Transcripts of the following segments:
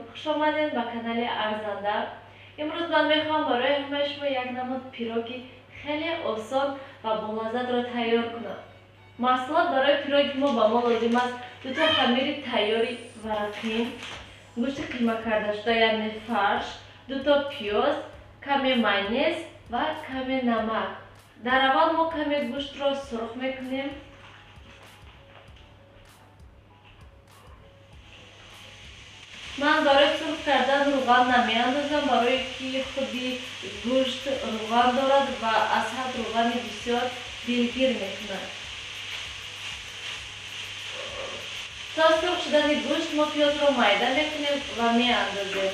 Хуш омадед ба канали Арзанда. Имрӯз ман мехоҳам барои ҳамаи шумо як намуд пироги хеле осон ва болаззатро тайёр кунам. Маҳсулот барои пироги мо ба мо лозим аст дуто хамири тайёри варақин, гӯшти қима кардашуда, яъне фарш, дуто пиёз, каме майонез ва каме намак. Дар аввал мо каме гӯштро сурх мекунем. Ман барои сурх кардан рӯған намеандозам, барое ки худи гӯшт рӯған дорад ва аз ҳад рӯғани бисёр дилгир мекунад. То сурх шудани гӯшт мо пиёзро майда мекунем ва меандозем.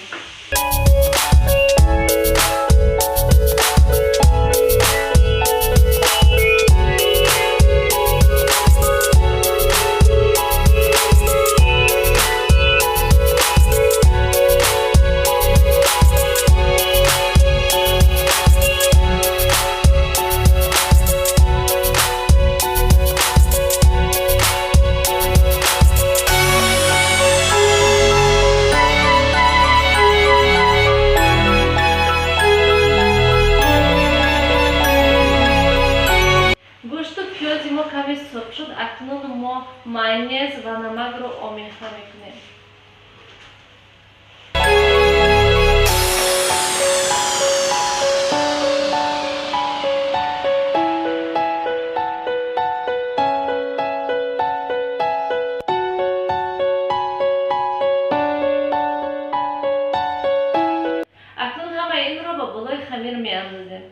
Пиёзи мо каме сурх шуд, акнун мо майонез ва намакро омехта мекунем. Акнун ҳамаи инро ба болои хамир меандозем.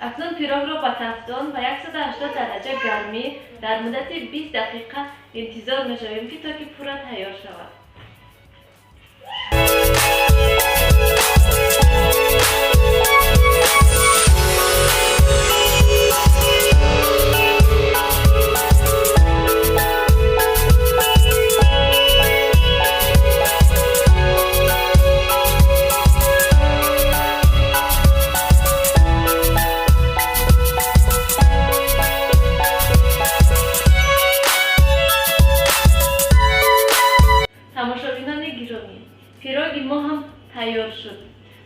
Акнун пирогро ба тафдон ба 180 дараҷа гармӣ дар муддати 20 дақиқа интизор мешавем, ки то ки пурра тайёр шавад. Тамошобинони гиромӣ, пироги мо ҳам тайёр шуд.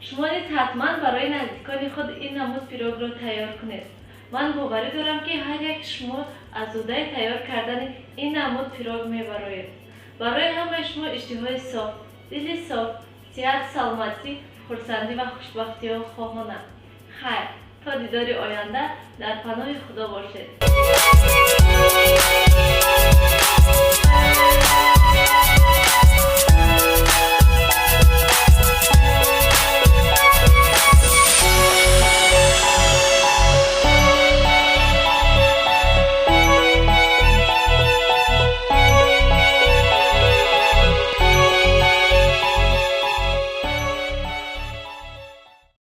Шумо низ ҳатман барои наздикони худ ин намуд пирогро тайёр кунед. Ман боварӣ дорам, ки ҳар як шумо аз ӯҳдаи тайёр кардани ин намуд пирог мебароед. Барои ҳамаи шумо иштиҳои соф, дили соф, сиҳат, саломатӣ, хурсандӣ ва хушбахтиҳо хоҳонам. Хайр, то дидори оянда дар паноҳи Худо бошед.